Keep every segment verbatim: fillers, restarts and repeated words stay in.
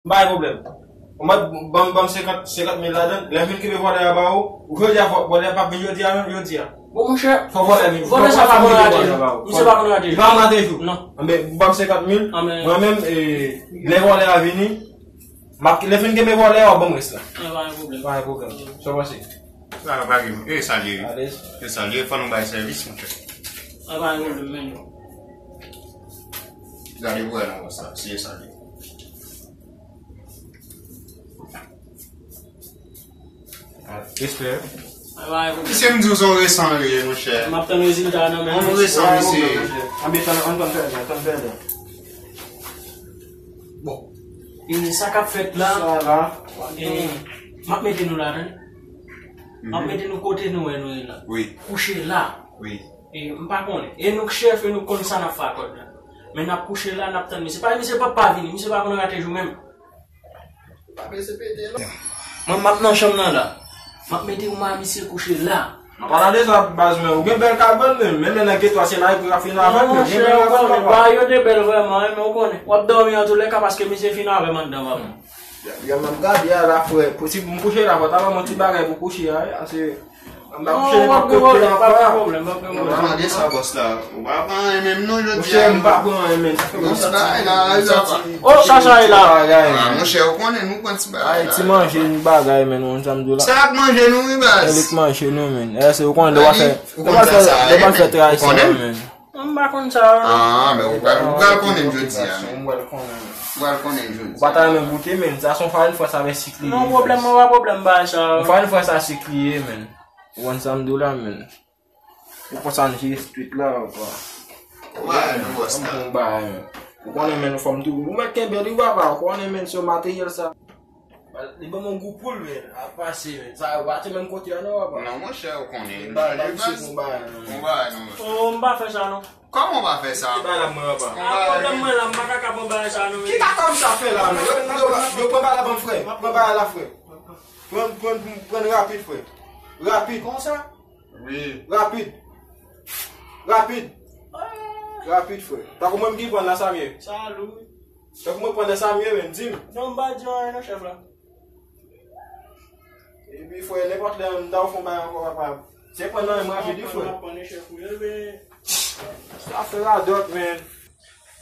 M pa gen pwoblèm. Ou mèt ban m, ban m senkant, senkant mil ladan l. Lè m vin kenbe vòlè a ba ou, ou jodi a vò-, vòlè a p ap vin jodi a menm, jodi a. Bon, monchè, fò vòlè vin. Vòlè sa pa konn rate. Misye pa konn rate. Li pa konn rate jou. Non. Anben, ban m senkant mil. Mwen menm, e, lè vòlè a vini, m ap, lè fin kenbe vòlè a, w ap ban m rès la. Pa gen pwoblèm. Pa gen pwoblèm. Sa w panse? Sa va gen. E salye. Alèz. E salye, fò nou bay sèvis, monchè. Pa gen pwoblèm, men. Gade pou wè nan sa, se salye. Respè. Misye m di w se yon resan li ye, monchè. M ap tann rezilta nan men. Yon resan, misye. Anben, tann, ann tann fè, tann fè. Bon. E sa k ap fèt la, e, m ap mete nou la, tande. M ap mete nou kote nou wè nou ye la. Wi. Kouche la. Wi. E, m pa konnen. E nou k chèf, e nou k konn sa n ap fè ak kòd la. Men n ap kouche la, n ap tann misye. Pa, misye p ap pa vini, misye pa konn rate jou menm. Pa prese pete, non. Mwen, m ap nan chanm nan la. M ap mete yon ma misye kouche la. An palan de sa, baz, men ou gen bèl kabann menm. Menm lè nan geto a, se la epi w ap fin avè l, men gen bèl kabann, papa. Ba yo te bèl vrèman, wi, men ou konnen. W ap dòmi antoulèka paske misye fin avè m anndan, papa. Yo, m ap gade a la, frè. Pou si m kouche la, fò ta ban m yon ti bagay pou kouche a, wi. Ase, m pa kouche nenpòt kote, papa. Non, w ap gen pwoblèm, w ap gen pwoblèm, w ap gen pwoblèm. Ou pa mande sa, bòs la. Ou pa pran anyen menm, non, jodi a. Monchè, m pa pran anyen menm. Sa fè m santi. Oh, sa, sa e la. Ah, monchè, ou konnen, nou pran ti bagay la. Ay, ti manje, yon bagay, men, ou konn sa m di w la. Sa ap manje nou, wi, baz. Se li k manje nou, men. Ase, ou konnen, lè w ap fè, lè w ap fè, lè w ap fè trayi sa, men. Mwen, m pa konn sa, non. Ah, men ou pral, ou pral konnen jodi a, men. Ou pral konnen jodi a. Ou pa ta renmen goute, men. Sa se yon farine fraise avèk sik li ye. Non, pwoblèm, mwen pa pwoblèm bagay sa. Yon farine fraise a sik li ye, men. Ou konn sa m di w la, men. Ou konn sa n jere street la, papa. Ou pa renmen bòs la. Ou konnen, men, fò m tou. Ou mèt kenbe li, papa. Ou konnen, men, se materyèl sa. Li ban m yon gou poul, men, ap pase, men. Sa yo pa te menm kote a, non, papa. Non, monchè, ou konnen. Ba, ba misye pou bagay, non, men. Ou pa, non, monchè. Oh, m pa fè sa, non. Kòman w pa fè sa? Ki bagay la, mwen, papa? Ah, pwoblèm mwen la, m pa ka ka pran bagay sa, non, men. Ki kaka m sa fè la, men? Yo, yo, yo pran bagay la ban m, frè. Pran bagay la, frè. Pran, pran, pran rapid, frè. Rapid. Konsa? Wi. Rapid. Rapid. Ah. Rapid, frè. Tankou mwen m ki pran la, sa m ye. Sa lou. Tankou mwen pran nan sa m ye menm, di m. Non, m pa di w anyen non, chèf la. Epi, frè, nenpòt lè m ta ofri w yon bagay ankò, papa. Se pran nan men m rapid, wi, frè. M ap pran nan chèf ou yo, men. Sa fè radòt, men.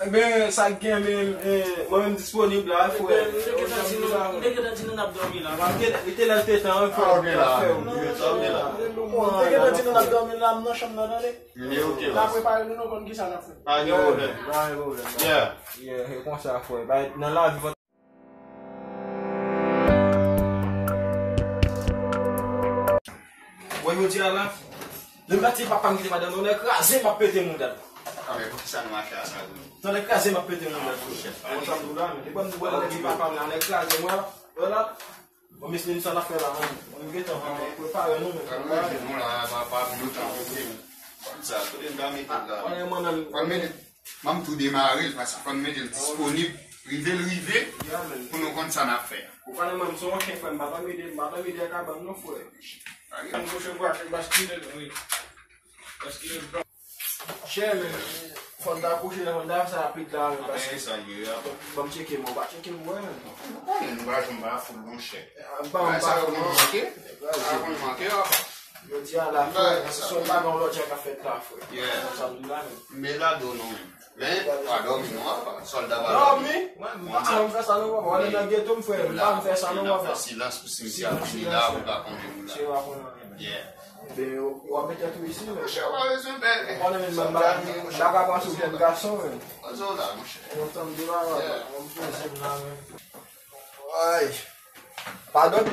Enben, sa k gen, men, eh, mwen menm disponib la, wi, frè. Enben, m te gentan di nou, m te gentan di nou n ap dòmi la. Li te, li te lè l te tan, wi, frè. Ah, ok, la. Frè, wi, frè, ok, la. M te gentan di nou n ap dòmi la, m nan chanm nan, tande. N ap prepare nou, nou konn kisa n ap fè. Pa gen pwoblèm. Pa gen pwoblèm. Yeah. Yeah, e konsa, frè. Bay, nan lavi, fò. Mwen, jodi a la, menm la, ti papa m ki te madanm, lè kraze, m ap pete mouda l. Ah, men poukisa nou mache a sa, wi? Lè kraze, m ap pete mouda l. Ah, chèf, mwen, sa m di w la, men. Depi m di w, lè ti papa m la, lè kraze, mwen, la, wè la. Bon, mesye, sa n ap fè la, man. Mwen gentan, man, prepare nou, men. Pral manje nou la, pa, pa, pou nou tan, ok. Fò n sa, kote n ta mete l la? Fò n mete, m ap tou demare l, paske fò n mete l disponib, rive l rive, pou nou konn sa n ap fè. Ou konnen mwen, m se yon chen, frè, m pa tanmi de, m pa tanmi de kabann, non, frè. Mwen, mwen, mwen, baskile, wi. Baskile. Chè, men, fò n ta kouche la, fò n ta fè sa rapid la, men, paske, bon, ban m tcheke, men, ou pa tcheke m, wè, men. Ou konnen nou pa janm pa foul, monchè. Ah, m pa, m pa foul, non. Sa konn manke, sa konn manke, papa. Jodi a la, frè, se yon bagay lòt jan k ap fèt la, frè. Yeah. Sa m di la, men. Men la, do non, men. Men, pa dòmi, non, papa. Sòlda pa dòmi. Dòmi? Mwen, m pa janm fè sa, non, papa. Wè, nan geto, m, frè, m pa janm fè sa, non, papa. Silans pou simitè a fini la, ou pa konnen nou la. Yeah. Ebyen, w ap mete tèt ou isi, men. Monchè, w pa bezwen pè. Ou konnen, men, m pa, m pa ka pase w jèn gason, men. Pase w la, monchè. Ou konprann m la, papa. Yeah. Mwen, m poze m la, men. Ay. Padon.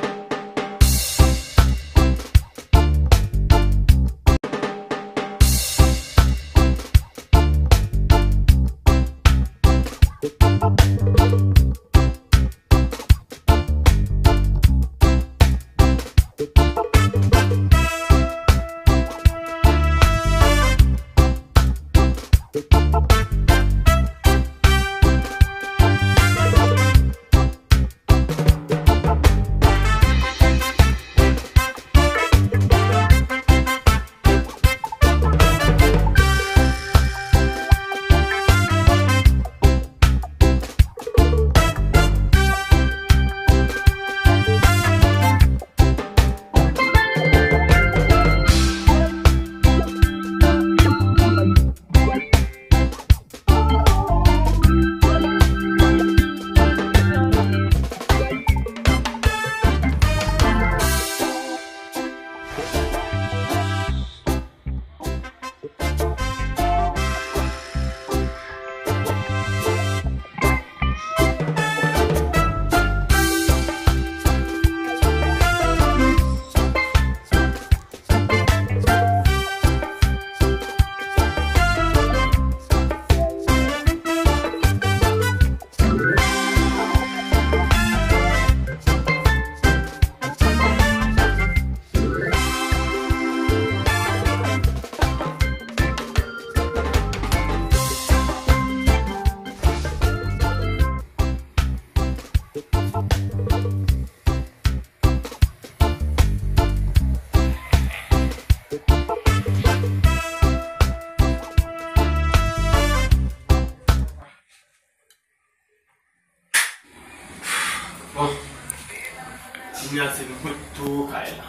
Kounye a se mwen k tou kay la.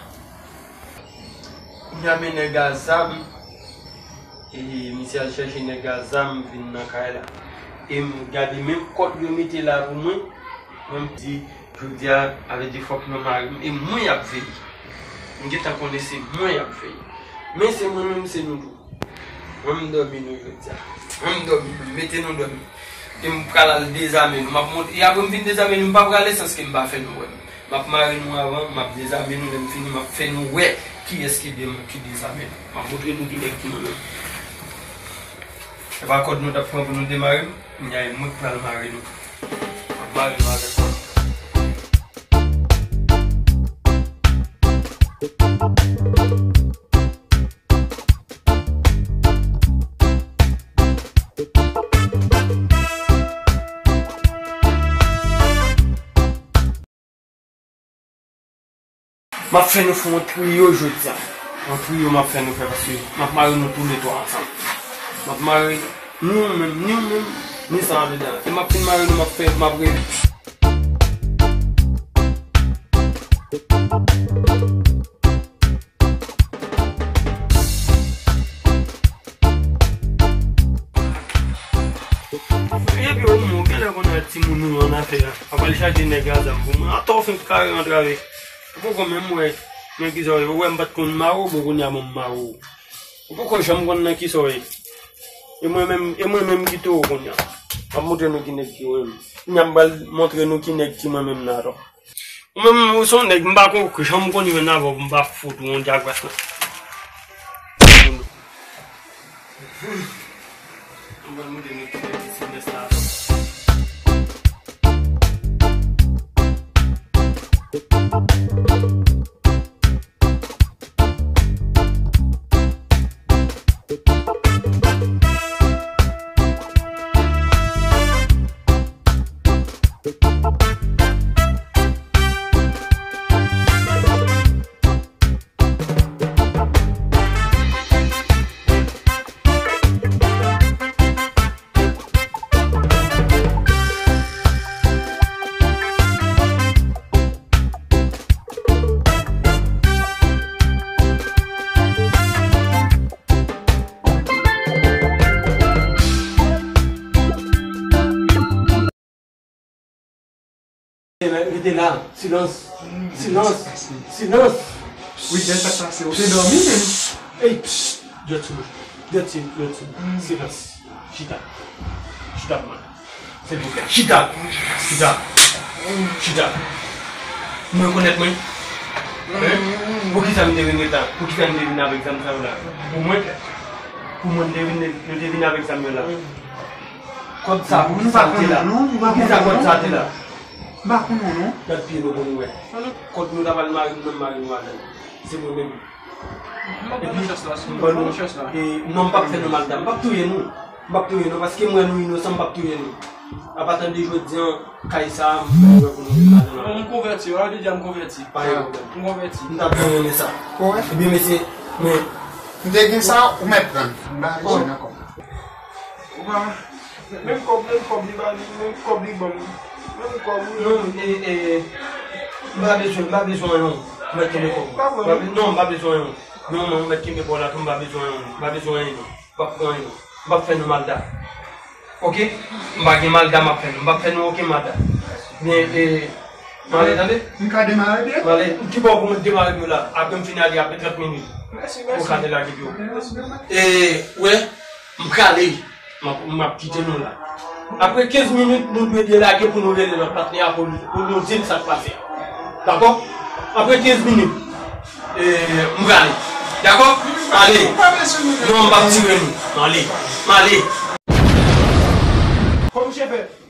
Kounye a men nèg a zam, e misye al chèche nèg a zam vin nan kay la. E m gade menm kòd yo mete la pou mwen, mwen m di, jodi a, sa vle di fòk nan mari m, e mwen y ap veye. M gentan konnen se mwen y ap veye. Men se mwen menm, se nou tou. Mwen m dòmi nou jodi a. Mwen m dòmi nou, mete nou dòmi. E m pral al dezame nou. M ap monte, e apre m fin dezame nou, m pa prale sans ke m pa fè nou wè m. M ap mare nou avan, m ap dezame nou, lè m fini, m ap fè nou wè kiyès ki de-, ki dezame nou. M ap montre nou ki nèg ki mwen menm. Se pa kòd nou t ap pran pou nou demare m, kounye a e mwen k pral mare nou. M ap mare nou avèk kòd. M ap fè nou fè yon triyo jodi a. Yon triyo m ap fè nou fè, paske m ap mare nou toulètwa ansanm. M ap mare ni ou menm, ni ou menm, ni sa andedan. E m ap fin mare nou, m ap fè, m ap rele. Epi ou moun, genlè konn wè timoun ou an afè a. Ap al chaje nèg a zam pou mwen. Atò w fenk kare antrave. Ou poko menm wè nan kisa w ye. Ou wè m pa t konn mare w, bon kounye a bon m mare w. Ou poko janm konn nan kisa w ye. E mwen menm, e mwen menm ki toro kounye a. M ap montre nou ki nèg ki mwen menm. Kounye a m pral montre nou ki nèg ki mwen menm nan atò. Ou menm, ou se yon nèg, m pa ko-, janm konn jwenn avè w, m pa fout ou yon djagras non. M pral montre nou ki nèg ki semès la. Rete la, silans, silans, silans. Wi, dèl sa pase, ou te dòmi menm. Ey, psst, dwèt sou mwen, dwèt sou, dwèt sou mwen, silans. Chita. Chita pou mwen. Silvouplè. Chita. Chita. Chita. Mwen rekonèt mwen. Hein? Poukisa m te vin ret la? Poukisa m te vin avèk zam sa yo la? Pou mwen? Pou mwen m te vin, nou te vin avèk zam yo la? Kòb sa, poukisa l te la? Poukisa kòb sa te la? M pa konnen non. Gad pye nou pou nou wè. Kòd nou ta pral mare nou, menm mare nou adan l. Se mwen menm. M ap ban nou chans la, si m ban nou chans la. E, non, m p ap fè nou mal, dam. M p ap touye nou. M p ap touye nou, paske m wè nou inosan, m p ap touye nou. Apa tande jodi an, kay sa a, m fè wè pou nou vin ladan l. Non, m konvèti, wè, jodi a m konvèti. Pa gen pwoblèm. M konvèti. M ta byen renmen sa. Ebyen, mesye, men. M te gen sa, ou mèt pran l. M pa bezwen ankò. Ou pa, menm kòb, menm kòb li ba li, menm kòb li ban m. Menm kòb, wi. Non, e, e, m pa bezwen, m pa bezwen anyen. M mèt kenbe kòb ou. Pa vre, non, m pa bezwen anyen. Non, non, m mèt kenbe pa w la tou, m pa bezwen anyen. M pa bezwen anyen, non. M p ap pran anyen, non. M p ap fè nou malda. Oke? M pa gen malda m ap fè nou. M p ap fè nou okenn malda. Men, e, M ale, tande? M ka demare pye? M ale, ki bò pou mwen demare pye la? Apre m fin ale, apre trant minit. Mèsi, mèsi. Ou ka delage pye w. Mèsi, mèsi. E, wè, m prale. M ap, m ap kite nou la. Apre kenz minit, nou dwe delage pou nou rele lòt patnè a pou, pou nou di l sa k pase. Dakò? Apre kenz minit, e, m prale. Dakò? Ale. Non, m p ap tire nou. M ale. M ale. Kòman w fè?